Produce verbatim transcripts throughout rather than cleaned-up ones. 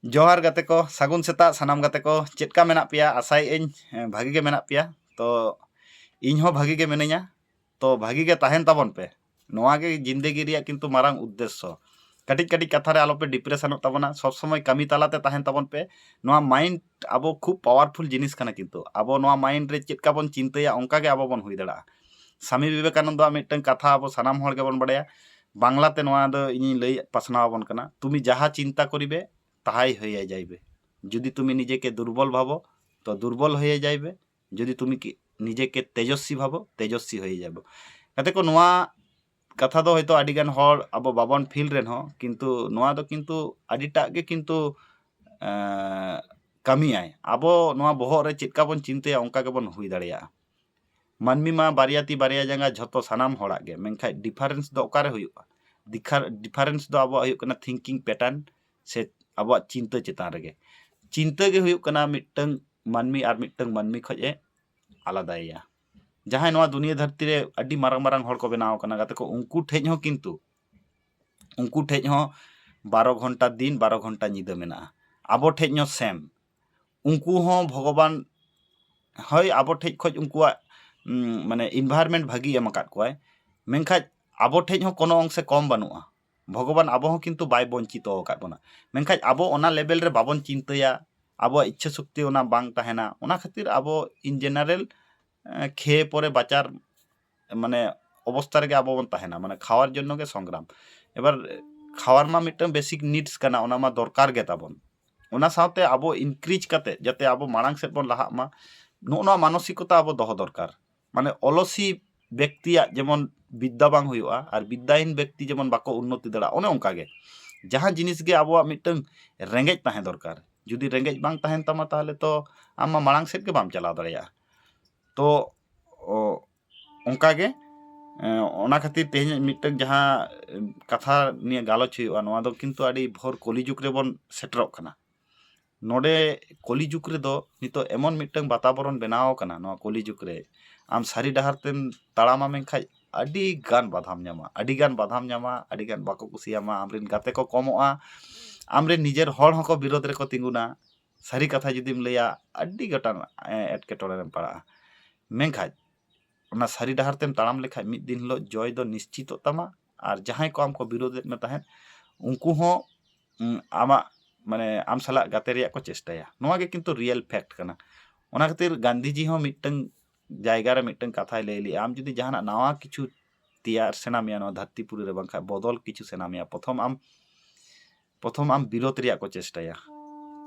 ᱡᱚᱦᱟᱨ ᱜᱟᱛᱮ ᱠᱚ, ᱥᱟᱹᱜᱩᱱ ᱥᱮᱛᱟᱜ ᱥᱟᱱᱟᱢ ᱜᱟᱛᱮ ᱠᱚ᱾ ᱪᱮᱫ ᱞᱮᱠᱟ ᱢᱮᱱᱟᱜ ᱯᱮᱭᱟ? ᱟᱥᱟᱭᱮᱫ ᱟᱹᱧ, ᱮᱸ, ᱵᱷᱟᱹᱜᱤ ᱜᱮ ᱢᱮᱱᱟᱜ ᱯᱮᱭᱟ᱾ ᱛᱚ ᱤᱧ ᱦᱚᱸ ᱵᱷᱟᱹᱜᱤ ᱜᱮ ᱢᱤᱱᱟᱹᱧᱟ᱾ ᱛᱚ ᱵᱷᱟᱹᱜᱤ ᱜᱮ ᱛᱟᱦᱮᱱ ᱛᱟᱵᱚᱱ ᱯᱮ᱾ ᱱᱚᱣᱟ ᱜᱮ ᱡᱤᱱᱫᱮᱜᱤ ᱨᱮᱭᱟᱜ ᱠᱤᱱᱛᱩ ᱢᱟᱨᱟᱝ ᱩᱫᱽᱫᱮᱥᱥᱚ᱾ ᱠᱟᱹᱴᱤᱡ ᱠᱟᱹᱴᱤᱡ ᱠᱟᱛᱷᱟ ᱨᱮ ᱟᱞᱚᱯᱮ ᱰᱤᱯᱨᱮᱥᱚᱱᱚᱜ ᱛᱟᱵᱚᱱᱟ, ᱥᱚᱵᱽ ᱥᱚᱢᱚᱭ ᱠᱟᱹᱢᱤ ᱛᱟᱞᱟᱛᱮ ᱛᱟᱦᱮᱱ ᱛᱟᱵᱚᱱ ᱯᱮ᱾ ᱱᱚᱣᱟ ᱢᱟᱭᱤᱱᱰ ᱟᱵᱚ ᱠᱷᱩᱵ ᱯᱟᱣᱟᱨᱯᱷᱩᱞ ᱡᱤᱱᱤᱥ ᱠᱟᱱᱟ, ᱠᱤᱱᱛᱩ ᱟᱵᱚ ᱱᱚᱣᱟ ᱢᱟᱭᱤᱱᱰ ᱨᱮ ᱪᱮᱫ ᱞᱮᱠᱟ ᱵᱚᱱ ᱪᱤᱱᱛᱟᱹᱭᱟ, ᱚᱱᱠᱟ ᱜᱮ ᱟᱵᱚ ᱵᱚᱱ ᱦᱩᱭ ᱫᱟᱲᱮᱭᱟᱜᱼᱟ᱾ ᱥᱟᱢᱤ ᱵᱤᱵᱮᱠᱟᱱᱚᱱᱫᱚᱣᱟᱜ ᱢᱤᱫᱴᱟᱝ ᱠᱟᱛᱷᱟ ᱟᱵᱚ ᱥᱟᱱᱟᱢ ᱦᱚᱲ ᱜᱮᱵᱚᱱ ᱵᱟᱲᱟᱭᱟ, ᱵᱟᱝᱞᱟᱛᱮ ᱱᱚᱣᱟ ᱫᱚ ᱤᱧᱤᱧ ᱞᱟᱹᱭ ᱯᱟᱥᱱᱟᱣ ᱟᱵᱚᱱ ᱠᱟᱱᱟ, "তুমি যাহা চিন্তা করিবে, তাহাই হইয়া যাইবে।" যদি তুমি নিজেকে দুর্বল ভাবো, তো দুর্বল হয়ে যাইবে। যদি তুমি কি নিজেকে তেজস্বী ভাবো, তেজস্বী হয়ে যাবো। ᱜᱟᱛᱮ ᱠᱚ, ᱱᱚᱣᱟ ᱠᱟᱛᱷᱟ ᱫᱚ ᱦᱚᱭᱛᱳ ᱟᱹᱰᱤᱜᱟᱱ ᱦᱚᱲ ᱟᱵᱚ ᱵᱟᱵᱚᱱ ᱯᱷᱤᱞ ᱨᱮᱦᱚᱸ, ᱠᱤᱱᱛᱩ ᱱᱚᱣᱟ ᱫᱚ ᱠᱤᱱᱛᱩ ᱟᱹᱰᱤᱴᱟᱜ ᱜᱮ ᱠᱤᱱᱛᱩ, ᱮᱸ, ᱠᱟᱹᱢᱤᱭᱟᱭ᱾ ᱟᱵᱚ ᱱᱚᱣᱟ ᱵᱚᱦᱚᱜ ᱨᱮ ᱪᱮᱫ ᱞᱮᱠᱟ ᱵᱚᱱ ᱪᱤᱱᱛᱟᱹᱭᱟ, ᱚᱱᱠᱟ ᱜᱮᱵᱚᱱ ᱦᱩᱭ ᱫᱟᱲᱮᱭᱟᱜᱼᱟ᱾ ᱢᱟᱹᱱᱢᱤ ᱢᱟ ᱵᱟᱨᱭᱟ ᱛᱤ ᱵᱟᱨᱭᱟ ᱡᱟᱸᱜᱟ, ᱡᱷᱚᱛᱚ ᱥᱟᱱᱟᱢ ᱦᱚᱲᱟᱜ ᱜᱮ, ᱢᱮᱱᱠᱷᱟᱱ ᱰᱤᱯᱷᱟᱨᱮᱱᱥ ᱫᱚ ᱚᱠᱟᱨᱮ ᱦᱩᱭᱩᱜᱼᱟ? ᱰᱤᱯᱷᱟᱨᱮᱱᱥ ᱫᱚ ᱟᱵᱚᱣᱟᱜ ᱦᱩᱭᱩᱜ ᱠᱟᱱᱟ ᱛᱷᱤᱝᱠᱤᱝ ᱯᱮᱴᱟᱨᱱ ᱥᱮ ᱟᱵᱚᱣᱟᱜ ᱪᱤᱱᱛᱟᱹ ᱪᱮᱛᱟᱱ ᱨᱮᱜᱮ᱾ ᱪᱤᱱᱛᱟᱹ ᱜᱮ ᱦᱩᱭᱩᱜ ᱠᱟᱱᱟ ᱢᱤᱫᱴᱟᱝ ᱢᱟᱹᱱᱢᱤ ᱟᱨ ᱢᱤᱫᱴᱟᱝ ᱢᱟᱹᱱᱢᱤ ᱠᱷᱚᱡ ᱮ ᱟᱞᱟᱫᱟᱭᱮᱭᱟ᱾ ᱡᱟᱦᱟᱸᱭ ᱱᱚᱣᱟ ᱫᱩᱱᱤᱭᱟᱹ ᱫᱷᱟᱹᱨᱛᱤ ᱨᱮ ᱟᱹᱰᱤ ᱢᱟᱨᱟᱝ ᱢᱟᱨᱟᱝ ᱦᱚᱲ ᱠᱚ ᱵᱮᱱᱟᱣ ᱟᱠᱟᱱᱟ, ᱜᱟᱛᱮ ᱠᱚ, ᱩᱱᱠᱩ ᱴᱷᱮᱡ ᱦᱚᱸ ᱠᱤᱱᱛᱩ, ᱩᱱᱠᱩ ᱴᱷᱮᱡ ᱦᱚᱸ ᱵᱟᱨᱚ ᱜᱷᱚᱱᱴᱟ ᱫᱤᱱ, ᱵᱟᱨᱚ ᱜᱷᱚᱱᱴᱟ ᱧᱤᱫᱟᱹ ᱢᱮᱱᱟᱜᱼᱟ᱾ ᱟᱵᱚ ᱴᱷᱮᱡ ᱦᱚᱸ ᱥᱮᱢ᱾ ᱩᱱᱠᱩ ᱦᱚᱸ ᱵᱷᱚᱜᱚᱵᱟᱱ, ᱦᱳᱭ, ᱟᱵᱚ ᱴᱷᱮᱡ ᱠᱷᱚᱡ ᱩᱱᱠᱩᱣᱟᱜ, ᱩᱢ, ᱢᱟᱱᱮ, ᱤᱱᱵᱷᱟᱭᱨᱢᱮᱱᱴ ᱵᱷᱟᱹᱜᱤ ᱮᱢ ᱟᱠᱟᱫ ᱠᱚᱣᱟᱭ, ᱢᱮᱱᱠᱷᱟᱡ ᱟᱵᱚ ᱴᱷᱮᱡ ᱦᱚᱸ ᱠᱳᱱᱳ ᱚᱝᱥᱮ ᱠᱚᱢ ᱵᱟᱹᱱᱩᱜᱼᱟ᱾ ᱵᱷᱚᱜᱚᱵᱟᱱ ᱟᱵᱚ ᱦᱚᱸ ᱠᱤᱱᱛᱩ ᱵᱟᱭ ᱵᱚᱧᱪᱤᱛᱚ ᱟᱠᱟᱫ ᱵᱚᱱᱟ, ᱢᱮᱱᱠᱷᱟᱡ ᱟᱵᱚ ᱚᱱᱟ ᱞᱮᱵᱮᱞ ᱨᱮ ᱵᱟᱵᱚᱱ ᱪᱤᱱᱛᱟᱹᱭᱟ, ᱟᱵᱚᱣᱟᱜ ᱤᱪᱪᱷᱟᱹ ᱥᱚᱠᱛᱤ ᱚᱱᱟ ᱵᱟᱝ ᱛᱟᱦᱮᱱᱟ᱾ ᱚᱱᱟ ᱠᱷᱟᱹᱛᱤᱨ ᱟᱵᱚ in general, ᱮᱸ, ᱠᱷᱮᱭᱮ ᱯᱚᱨᱮ ᱵᱟᱪᱟᱨ, ᱢᱟᱱᱮ, ᱚᱵᱚᱥᱛᱟ ᱨᱮᱜᱮ ᱟᱵᱚ ᱵᱚᱱ ᱛᱟᱦᱮᱱᱟ, ᱢᱟᱱᱮ, ᱠᱷᱟᱣᱟᱨ ᱡᱚᱱᱱᱚ ᱜᱮ ᱥᱚᱝᱜᱨᱟᱢ᱾ ᱮᱵᱟᱨ ᱠᱷᱟᱣᱟᱨ ᱢᱟ ᱢᱤᱫᱴᱟᱝ ᱵᱮᱥᱤᱠ ᱱᱤᱰᱥ ᱠᱟᱱᱟ, ᱚᱱᱟ ᱢᱟ ᱫᱚᱨᱠᱟᱨ ᱜᱮ ᱛᱟᱵᱚᱱ᱾ ᱚᱱᱟ ᱥᱟᱶᱛᱮ ᱟᱵᱚ ᱤᱱᱠᱨᱤᱡᱽ ᱠᱟᱛᱮ ᱡᱟᱛᱮ ᱟᱵᱚ ᱢᱟᱲᱟᱝ ᱥᱮᱫ ᱵᱚᱱ ᱞᱟᱦᱟᱜ ᱢᱟ, ᱱᱚᱜᱼᱚ ᱱᱚᱣᱟ ᱢᱟᱱᱚᱥᱤᱠᱚᱛᱟ ᱟᱵᱚ ᱫᱚᱦᱚ ᱫᱚᱨᱠᱟᱨ᱾ ᱢᱟᱱᱮ, ᱚᱞᱚᱥᱤ ᱵᱮᱠᱛᱤᱭᱟᱜ ᱡᱮᱢᱚᱱ ᱵᱤᱫᱽᱫᱟ ᱵᱟᱝ ᱦᱩᱭᱩᱜᱼᱟ ᱟᱨ ᱵᱤᱫᱽᱫᱟᱦᱤᱱ ᱵᱮᱠᱛᱤ ᱡᱮᱢᱚᱱ ᱵᱟᱠᱚ ᱩᱱᱱᱚᱛᱤ ᱫᱟᱲᱮᱭᱟᱜᱼᱟ, ᱚᱱᱮ ᱚᱱᱠᱟ ᱜᱮ ᱡᱟᱦᱟᱸ ᱡᱤᱱᱤᱥ ᱜᱮ ᱟᱵᱚᱣᱟᱜ ᱢᱤᱫᱴᱟᱝ ᱨᱮᱸᱜᱮᱡ ᱛᱟᱦᱮᱸ ᱫᱚᱨᱠᱟᱨ᱾ ᱡᱩᱫᱤ ᱨᱮᱸᱜᱮᱡ ᱵᱟᱝ ᱛᱟᱦᱮᱱ ᱛᱟᱢᱟ, ᱛᱟᱦᱚᱞᱮ ᱛᱚ ᱟᱢ ᱢᱟ ᱢᱟᱲᱟᱝ ᱥᱮᱫ ᱜᱮ ᱵᱟᱢ ᱪᱟᱞᱟᱣ ᱫᱟᱲᱮᱭᱟᱜᱼᱟ᱾ ᱛᱚ, ᱚ, ᱚᱱᱠᱟ ᱜᱮ, ᱮ, ᱚᱱᱟ ᱠᱷᱟᱹᱛᱤᱨ ᱛᱮᱦᱮᱧ ᱢᱤᱫᱴᱟᱝ ᱡᱟᱦᱟᱸ, ᱮ, ᱠᱟᱛᱷᱟ ᱱᱤᱭᱮ ᱜᱟᱞᱚᱪ ᱦᱩᱭᱩᱜᱼᱟ, ᱱᱚᱣᱟ ᱫᱚ ᱠᱤᱱᱛᱩ ᱟᱹᱰᱤ ᱵᱷᱳᱨ ᱠᱚᱞᱤ ᱡᱩᱜᱽ ᱨᱮᱵᱚᱱ ᱥᱮᱴᱮᱨᱚᱜ ᱠᱟᱱᱟ᱾ ᱱᱚᱰᱮ ᱠᱚᱞᱤ ᱡᱩᱜᱽ ᱨᱮᱫᱚ ᱱᱤᱛᱚᱜ ᱮᱢᱚᱱ ᱢᱤᱫᱴᱟᱝ ᱵᱟᱛᱟᱵᱚᱨᱚᱱ ᱵᱮᱱᱟᱣ ᱟᱠᱟᱱᱟ ᱱᱚᱣᱟ ᱠᱚᱞᱤ ᱡᱩᱜᱽ ᱨᱮ, ᱟᱢ ᱥᱟᱹᱨᱤ ᱰᱟᱦᱟᱨ ᱛᱮᱢ ᱛᱟᱲᱟᱢᱟ ᱢᱮᱱᱠᱷᱟᱡ ᱟᱹᱰᱤ ᱜᱟᱱ ᱵᱟᱫᱷᱟᱢ ᱧᱟᱢᱟ, ᱟᱹᱰᱤ ᱜᱟᱱ ᱵᱟᱫᱷᱟᱢ ᱧᱟᱢᱟ, ᱟᱹᱰᱤ ᱜᱟᱱ ᱵᱟᱠᱚ ᱠᱩᱥᱤᱭᱟᱢᱟ, ᱟᱢᱨᱮᱱ ᱜᱟᱛᱮ ᱠᱚ ᱠᱚᱢᱚᱜᱼᱟ, ᱟᱢᱨᱮᱱ ᱱᱤᱡᱮᱨ ᱦᱚᱲ ᱦᱚᱸᱠᱚ ᱵᱤᱨᱳᱫᱷ ᱨᱮᱠᱚ ᱛᱤᱸᱜᱩᱱᱟ᱾ ᱥᱟᱹᱨᱤ ᱠᱟᱛᱷᱟ ᱡᱩᱫᱤᱢ ᱞᱟᱹᱭᱟ, ᱟᱹᱰᱤ ᱜᱚᱴᱟᱝ, ᱮ, ᱮᱴᱠᱮᱴᱚᱬᱮ ᱨᱮᱢ ᱯᱟᱲᱟᱜᱼᱟ᱾ ᱢᱮᱱᱠᱷᱟᱱ ᱚᱱᱟ ᱥᱟᱹᱨᱤ ᱰᱟᱦᱟᱨ ᱛᱮᱢ ᱛᱟᱲᱟᱢ ᱞᱮᱠᱷᱟᱡ ᱢᱤᱫ ᱫᱤᱱ ᱦᱤᱞᱳᱜ ᱡᱚᱭ ᱫᱚ ᱱᱤᱥᱪᱤᱛᱚᱜ ᱛᱟᱢᱟ᱾ ᱟᱨ ᱡᱟᱦᱟᱸᱭ ᱠᱚ ᱟᱢ ᱠᱚ ᱵᱤᱨᱳᱫᱮᱫ ᱢᱮ ᱛᱟᱦᱮᱸᱫ, ᱩᱱᱠᱩ ᱦᱚᱸ, ᱩᱸ, ᱟᱢᱟᱜ, ᱢᱟᱱᱮ, ᱟᱢ ᱥᱟᱞᱟᱜ ᱜᱟᱛᱮ ᱨᱮᱭᱟᱜ ᱠᱚ ᱪᱮᱥᱴᱟᱭᱟ᱾ ᱱᱚᱣᱟ ᱜᱮ ᱠᱤᱱᱛᱩ real fact ᱠᱟᱱᱟ᱾ ᱚᱱᱟ ᱠᱷᱟᱹᱛᱤᱨ ᱜᱟᱱᱫᱷᱤᱡᱤ ᱦᱚᱸ ᱢᱤᱫᱴᱟᱝ ᱡᱟᱭᱜᱟ ᱨᱮ ᱢᱤᱫᱴᱟᱝ ᱠᱟᱛᱷᱟᱭ ᱞᱟᱹᱭ ᱞᱮᱜᱼᱟ, ᱟᱢ ᱡᱩᱫᱤ ᱡᱟᱦᱟᱱᱟᱜ ᱱᱟᱣᱟ ᱠᱤᱪᱷᱩ ᱛᱮᱭᱟᱨ ᱥᱟᱱᱟ ᱢᱮᱭᱟ ᱱᱚᱣᱟ ᱫᱷᱟᱹᱨᱛᱤ ᱯᱩᱨᱤ ᱨᱮ, ᱵᱟᱝᱠᱷᱟᱱ ᱵᱚᱫᱚᱞ ᱠᱤᱪᱷᱩ ᱥᱟᱱᱟ ᱢᱮᱭᱟ, ᱯᱨᱚᱛᱷᱚᱢ ᱟᱢ, ᱯᱨᱚᱛᱷᱚᱢ ᱟᱢ ᱵᱤᱨᱳᱫᱷ ᱨᱮᱭᱟᱜ ᱠᱚ ᱪᱮᱥᱴᱟᱭᱟ᱾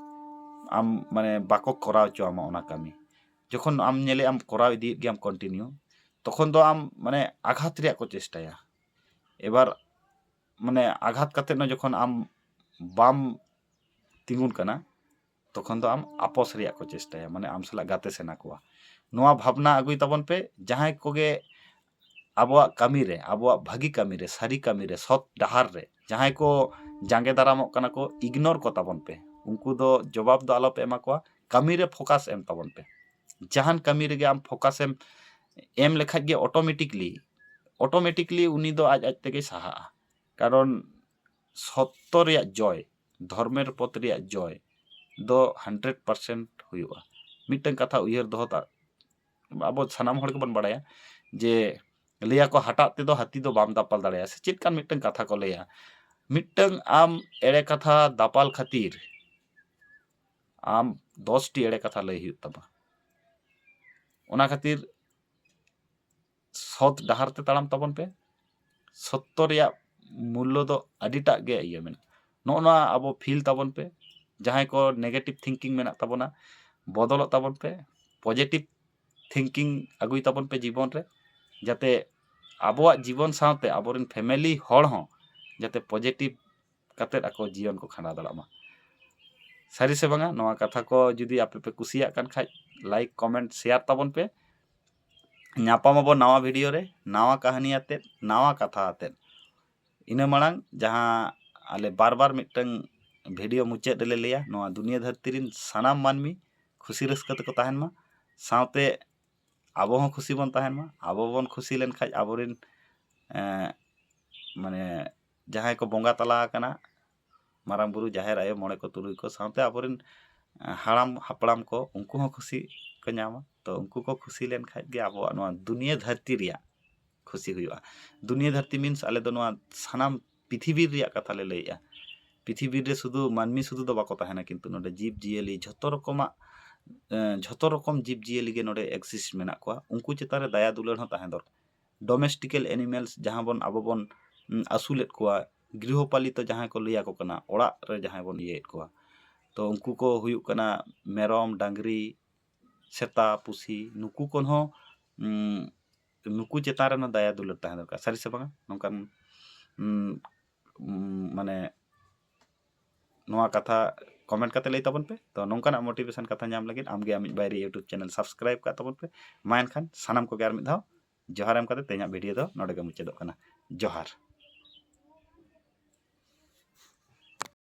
ᱟᱢ, ᱢᱟᱱᱮ, ᱵᱟᱠᱚ ᱠᱚᱨᱟᱣ ᱦᱚᱪᱚ ᱟᱢᱟ ᱚᱱᱟ ᱠᱟᱹᱢᱤ᱾ ᱡᱚᱠᱷᱚᱱ ᱟᱢ ᱧᱮᱞᱮ ᱟᱢ ᱠᱚᱨᱟᱣ ᱤᱫᱤᱭᱮᱫ ᱜᱮᱭᱟᱢ continue, ᱛᱚᱠᱷᱚᱱ ᱫᱚ ᱟᱢ, ᱢᱟᱱᱮ, ᱟᱜᱷᱟᱛ ᱨᱮᱭᱟᱜ ᱠᱚ ᱪᱮᱥᱴᱟᱭᱟ᱾ ᱮᱵᱟᱨ, ᱢᱟᱱᱮ, ᱟᱜᱷᱟᱛ ᱠᱟᱛᱮᱫ ᱦᱚᱸ ᱡᱚᱠᱷᱚᱱ ᱟᱢ ᱵᱟᱢ ᱛᱤᱸᱜᱩᱱ ᱠᱟᱱᱟ, ᱛᱚᱠᱷᱚᱱ ᱫᱚ ᱟᱢ ᱟᱯᱚᱥ ᱨᱮᱭᱟᱜ ᱠᱚ ᱪᱮᱥᱴᱟᱭᱟ, ᱢᱟᱱᱮ, ᱟᱢ ᱥᱟᱞᱟᱜ ᱜᱟᱛᱮ ᱥᱟᱱᱟ ᱠᱚᱣᱟ᱾ ᱱᱚᱣᱟ ᱵᱷᱟᱵᱽᱱᱟ ᱟᱹᱜᱩᱭ ᱛᱟᱵᱚᱱ ᱯᱮ, ᱡᱟᱦᱟᱸᱭ ᱠᱚᱜᱮ ᱟᱵᱚᱣᱟᱜ ᱠᱟᱹᱢᱤ ᱨᱮ, ᱟᱵᱚᱣᱟᱜ ᱵᱷᱟᱹᱜᱤ ᱠᱟᱹᱢᱤ ᱨᱮ, ᱥᱟᱹᱨᱤ ᱠᱟᱹᱢᱤ ᱨᱮ, ᱥᱚᱛ ᱰᱟᱦᱟᱨ ᱨᱮ ᱡᱟᱦᱟᱸᱭ ᱠᱚ ᱡᱟᱸᱜᱮ ᱫᱟᱨᱟᱢᱚᱜ ᱠᱟᱱᱟ ᱠᱚ, ignore ᱠᱚ ᱛᱟᱵᱚᱱ ᱯᱮ᱾ ᱩᱱᱠᱩ ᱫᱚ ᱡᱚᱵᱟᱵ ᱫᱚ ᱟᱞᱚ ᱯᱮ ᱮᱢᱟ ᱠᱚᱣᱟ, ᱠᱟᱹᱢᱤ ᱨᱮ focus ᱮᱢ ᱛᱟᱵᱚᱱ ᱯᱮ᱾ ᱡᱟᱦᱟᱱ ᱠᱟᱹᱢᱤ ᱨᱮᱜᱮ ᱟᱢ focus ᱮᱢ ᱮᱢ ᱞᱮᱠᱷᱟᱡ ᱜᱮ automatically, automatically ᱩᱱᱤ ᱫᱚ ᱟᱡ ᱟᱡ ᱛᱮᱜᱮᱭ ᱥᱟᱦᱟᱜᱼᱟ᱾ ᱠᱟᱨᱚᱱ ᱥᱚᱛᱛᱚ ᱨᱮᱭᱟᱜ ᱡᱚᱭ, ᱫᱷᱚᱨᱢᱮᱨ ᱯᱚᱛᱷ ᱨᱮᱭᱟᱜ ᱡᱚᱭ ᱫᱚ hundred percent ᱦᱩᱭᱩᱜᱼᱟ᱾ ᱢᱤᱫᱴᱟᱝ ᱠᱟᱛᱷᱟ ᱩᱭᱦᱟᱹᱨ ᱫᱚᱦᱚ ᱠᱟᱜ, ᱟᱵᱚ ᱥᱟᱱᱟᱢ ᱦᱚᱲ ᱜᱮᱵᱚᱱ ᱵᱟᱲᱟᱭᱟ ᱡᱮ ᱞᱟᱹᱭᱟᱠᱚ ᱦᱟᱴᱟᱜ ᱛᱮᱫᱚ ᱦᱟᱹᱛᱤ ᱫᱚ ᱵᱟᱢ ᱫᱟᱯᱟᱞ ᱫᱟᱲᱮᱭᱟᱜᱼᱟ, ᱥᱮ ᱪᱮᱫ ᱠᱟᱱ ᱢᱤᱫᱴᱟᱝ ᱠᱟᱛᱷᱟ ᱠᱚ ᱞᱟᱹᱭᱟ᱾ ᱢᱤᱫᱴᱟᱝ ᱟᱢ ᱮᱲᱮ ᱠᱟᱛᱷᱟ ᱫᱟᱯᱟᱞ ᱠᱷᱟᱹᱛᱤᱨ ᱟᱢ ᱫᱚᱥ ᱴᱤ ᱮᱲᱮ ᱠᱟᱛᱷᱟ ᱞᱟᱹᱭ ᱦᱩᱭᱩᱜ ᱛᱟᱢᱟ᱾ ᱚᱱᱟ ᱠᱷᱟᱹᱛᱤᱨ ᱥᱚᱛ ᱰᱟᱦᱟᱨ ᱛᱮ ᱛᱟᱲᱟᱢ ᱛᱟᱵᱚᱱ ᱯᱮ᱾ ᱥᱚᱛᱛᱚ ᱨᱮᱭᱟᱜ ᱢᱩᱞᱞᱚ ᱫᱚ ᱟᱹᱰᱤᱴᱟᱜ ᱜᱮ ᱤᱭᱟᱹ ᱢᱮᱱᱟᱜᱼᱟ᱾ ᱱᱚᱜᱼᱚ ᱱᱚᱣᱟ ᱟᱵᱚ feel ᱛᱟᱵᱚᱱ ᱯᱮ᱾ ᱡᱟᱦᱟᱸᱭ ᱠᱚ negative thinking ᱢᱮᱱᱟᱜ ᱛᱟᱵᱚᱱᱟ, ᱵᱚᱫᱚᱞᱚᱜ ᱛᱟᱵᱚᱱ ᱯᱮ, positive thinking ᱟᱹᱜᱩᱭ ᱛᱟᱵᱚᱱ ᱯᱮ ᱡᱤᱵᱚᱱ ᱨᱮ, ᱡᱟᱛᱮ ᱟᱵᱚᱣᱟᱜ ᱡᱤᱵᱚᱱ ᱥᱟᱶᱛᱮ ᱟᱵᱚᱨᱮᱱ family ᱦᱚᱲ ᱦᱚᱸ ᱡᱟᱛᱮ positive ᱠᱟᱛᱮᱫ ᱟᱠᱚ ᱡᱤᱭᱚᱱ ᱠᱚ ᱠᱷᱟᱸᱰᱟᱣ ᱫᱟᱲᱮᱭᱟᱜ ᱢᱟ᱾ ᱥᱟᱹᱨᱤ ᱥᱮ ᱵᱟᱝᱟ, ᱱᱚᱣᱟ ᱠᱟᱛᱷᱟ ᱠᱚ ᱡᱩᱫᱤ ᱟᱯᱮ ᱯᱮ ᱠᱩᱥᱤᱭᱟᱜ ᱠᱟᱱ ᱠᱷᱟᱡ, like, comment, share ᱛᱟᱵᱚᱱ ᱯᱮ᱾ ᱧᱟᱯᱟᱢ ᱟᱵᱚ ᱱᱟᱣᱟ video ᱨᱮ, ᱱᱟᱣᱟ ᱠᱟᱹᱦᱱᱤ ᱟᱛᱮᱫ, ᱱᱟᱣᱟ ᱠᱟᱛᱷᱟ ᱟᱛᱮᱫ᱾ ᱤᱱᱟᱹ ᱢᱟᱲᱟᱝ ᱡᱟᱦᱟᱸ ᱟᱞᱮ ᱵᱟᱨ ᱵᱟᱨ ᱢᱤᱫᱴᱟᱝ video ᱢᱩᱪᱟᱹᱫ ᱨᱮᱞᱮ ᱞᱟᱹᱭᱟ, ᱱᱚᱣᱟ ᱫᱩᱱᱤᱭᱟᱹ ᱫᱷᱟᱹᱨᱛᱤ ᱨᱮᱱ ᱥᱟᱱᱟᱢ ᱢᱟᱹᱱᱢᱤ ᱠᱷᱩᱥᱤ ᱨᱟᱹᱥᱠᱟᱹ ᱛᱮᱠᱚ ᱛᱟᱦᱮᱱ ᱢᱟ, ᱥᱟᱶᱛᱮ ᱟᱵᱚ ᱦᱚᱸ ᱠᱷᱩᱥᱤ ᱵᱚᱱ ᱛᱟᱦᱮᱱ ᱢᱟ᱾ ᱟᱵᱚ ᱵᱚᱱ ᱠᱷᱩᱥᱤ ᱞᱮᱱᱠᱷᱟᱡ ᱟᱵᱚᱨᱮᱱ, ᱮᱸ, ᱢᱟᱱᱮ, ᱡᱟᱦᱟᱸᱭ ᱠᱚ ᱵᱚᱸᱜᱟ ᱛᱟᱞᱟ ᱟᱠᱟᱱᱟ, ᱢᱟᱨᱟᱝ ᱵᱩᱨᱩ, ᱡᱟᱦᱮᱨ ᱟᱭᱳ, ᱢᱚᱬᱮ ᱠᱚ ᱛᱩᱨᱩᱭ ᱠᱚ ᱥᱟᱶᱛᱮ ᱟᱵᱚᱨᱮᱱ ᱦᱟᱲᱟᱢ ᱦᱟᱯᱲᱟᱢ ᱠᱚ, ᱩᱱᱠᱩ ᱦᱚᱸ ᱠᱷᱩᱥᱤ ᱠᱚ ᱧᱟᱢᱟ᱾ ᱛᱚ ᱩᱱᱠᱩ ᱠᱚ ᱠᱷᱩᱥᱤ ᱞᱮᱱᱠᱷᱟᱡ ᱜᱮ ᱟᱵᱚᱣᱟᱜ ᱱᱚᱣᱟ ᱫᱩᱱᱤᱭᱟᱹ ᱫᱷᱟᱹᱨᱛᱤ ᱨᱮᱭᱟᱜ ᱠᱷᱩᱥᱤ ᱦᱩᱭᱩᱜᱼᱟ᱾ ᱫᱩᱱᱤᱭᱟᱹ ᱫᱷᱟᱹᱨᱛᱤ means ᱟᱞᱮ ᱫᱚ ᱱᱚᱣᱟ ᱥᱟᱱᱟᱢ ᱯᱨᱤᱛᱷᱤᱵᱤ ᱨᱮᱭᱟᱜ ᱠᱟᱛᱷᱟ ᱞᱮ ᱞᱟᱹᱭᱮᱜᱼᱟ᱾ ᱯᱨᱤᱛᱷᱤᱵᱤ ᱨᱮ ᱥᱩᱫᱷᱩ ᱢᱟᱹᱱᱢᱤ ᱥᱩᱫᱷᱩ ᱫᱚ ᱵᱟᱠᱚ ᱛᱟᱦᱮᱱᱟ, ᱠᱤᱱᱛᱩ ᱱᱚᱰᱮ ᱡᱤᱵᱽ ᱡᱤᱭᱟᱹᱞᱤ ᱡᱷᱚᱛᱚ ᱨᱚᱠᱚᱢᱟᱜ, ᱮᱸ, ᱡᱷᱚᱛᱚ ᱨᱚᱠᱚᱢ ᱡᱤᱵᱽ ᱡᱤᱭᱟᱹᱞᱤ ᱜᱮ ᱱᱚᱰᱮ exist ᱢᱮᱱᱟᱜ ᱠᱚᱣᱟ᱾ ᱩᱱᱠᱩ ᱪᱮᱛᱟᱱ ᱨᱮ ᱫᱟᱭᱟ ᱫᱩᱞᱟᱹᱲ ᱦᱚᱸ ᱛᱟᱦᱮᱸ ᱫᱚᱨᱠᱟᱨ᱾ Domestical animals ᱡᱟᱦᱟᱸ ᱵᱚᱱ ᱟᱵᱚ ᱵᱚᱱ, ᱩᱸ, ᱟᱹᱥᱩᱞᱮᱫ ᱠᱚᱣᱟ, ᱜᱨᱤᱦᱚᱯᱟᱞᱤᱛᱚ ᱡᱟᱦᱟᱸᱭ ᱠᱚ ᱞᱟᱹᱭ ᱟᱠᱚ ᱠᱟᱱᱟ, ᱚᱲᱟᱜ ᱨᱮ ᱡᱟᱦᱟᱸᱭ ᱵᱚᱱ ᱤᱭᱟᱹᱭᱮᱫ ᱠᱚᱣᱟ, ᱛᱚ ᱩᱱᱠᱩ ᱠᱚ ᱦᱩᱭᱩᱜ ᱠᱟᱱᱟ ᱢᱮᱨᱚᱢ, ᱰᱟᱝᱨᱤ, ᱥᱮᱛᱟ, ᱯᱩᱥᱤ, ᱱᱩᱠᱩ ᱠᱚᱦᱚᱸ, ᱩᱸ, ᱱᱩᱠᱩ ᱪᱮᱛᱟᱱ ᱨᱮ ᱚᱱᱟ ᱫᱟᱭᱟ ᱫᱩᱞᱟᱹᱲ ᱛᱟᱦᱮᱸ ᱫᱚᱨᱠᱟᱨ᱾ ᱥᱟᱹᱨᱤ ᱥᱮ ᱵᱟᱝᱟ? ᱱᱚᱝᱠᱟᱱ, ᱩᱸ, ᱩᱸ, ᱢᱟᱱᱮ ᱱᱚᱣᱟ ᱠᱟᱛᱷᱟ comment ᱠᱟᱛᱮ ᱞᱟᱹᱭ ᱛᱟᱵᱚᱱ ᱯᱮ᱾ ᱛᱚ ᱱᱚᱝᱠᱟᱱᱟᱜ motivation ᱠᱟᱛᱷᱟ ᱧᱟᱢ ᱞᱟᱹᱜᱤᱫ ᱟᱢᱜᱮ ᱟᱢᱤᱡ ᱵᱟᱭᱨᱤ YouTube channel subscribe ᱠᱟᱜ ᱛᱟᱵᱚᱱ ᱯᱮ᱾ ᱢᱟ ᱮᱱᱠᱷᱟᱱ ᱥᱟᱱᱟᱢ ᱠᱚᱜᱮ ᱟᱨ ᱢᱤᱫ ᱫᱷᱟᱣ ᱡᱚᱦᱟᱨ ᱮᱢ ᱠᱟᱛᱮ ᱛᱮᱦᱮᱧᱟᱜ video ᱫᱚ ᱱᱚᱰᱮ ᱜᱮ ᱢᱩᱪᱟᱹᱫᱚᱜ ᱠᱟᱱᱟ᱾ ᱡᱚᱦᱟᱨ᱾